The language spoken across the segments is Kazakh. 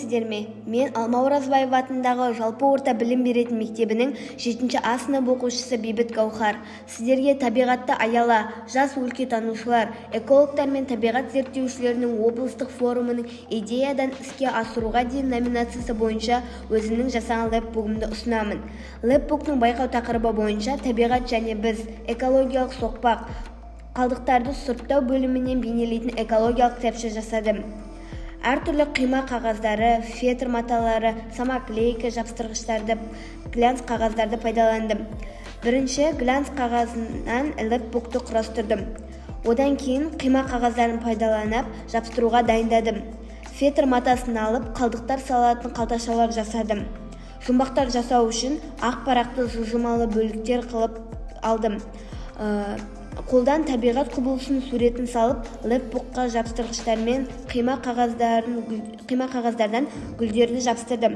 Сәлеметсіздер ме? Мен Алма Оразбаева атындағы жалпы орта білім беретін мектебінің 7 А сынып оқушысы Бейбіт Гаухар. Сіздерге «Табиғатты аяла» жас өлкетанушылар, экологтар мен табиғат зерттеушілерінің облыстық форумының «Идеядан іске асыруға дейін» номинациясы бойынша өзімнің жасаған лэпбугімді ұсынамын. Лэпбуктың байқау тақырыбы бойынша «Табиғат және біз», экологиялық соқпақ, қалдықтарды сұрыптау бөлімінен бейнелейтін экологиялық кітапша жасадым. Әртүрлі қима қағаздары, фетр маталары, самоклейка жапсырғыштарды, глянц қағаздарды пайдаландым. Бірінші глянц қағазынан лэпбукты құрастырдым. Одан кейін қима қағаздарын пайдаланып, жапсыруға дайындадым. Фетр матасын алып, қалдықтар салатын қалташалар жасадым. Жұмбақтар жасау үшін ақ парақты жылжымалы бөліктер қылып алдым. Қолдан табиғат құбылысының суретін салып, лэпбукқа жапсырғыштармен қима қағаздардан гүлдерді жапсырдым.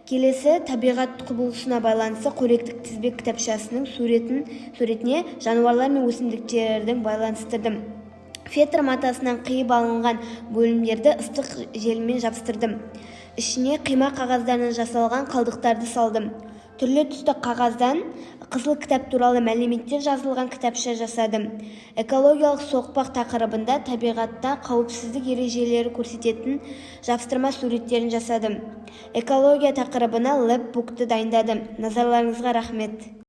Келесі табиғат құбылысына байланысты қоректік тізбек кітапшасының суретіне жануарлар мен өсімдіктердің байланыстырдым. Фетр матасынан қиып алынған бөлімдерді ыстық желіммен жапсырдым. Ішіне қима қағаздарынан жасалған қалдықтарды салдым. Түрлі түсті қағаздан Қызыл кітап туралы мәліметтер жазылған кітапша жасадым. Экологиялық соқпақ тақырыбында табиғатта қауіпсіздік ережелері көрсететін жапсырма суреттерін жасадым. Экология тақырыбына лэпбукты дайындадым. Назарларыңызға рахмет.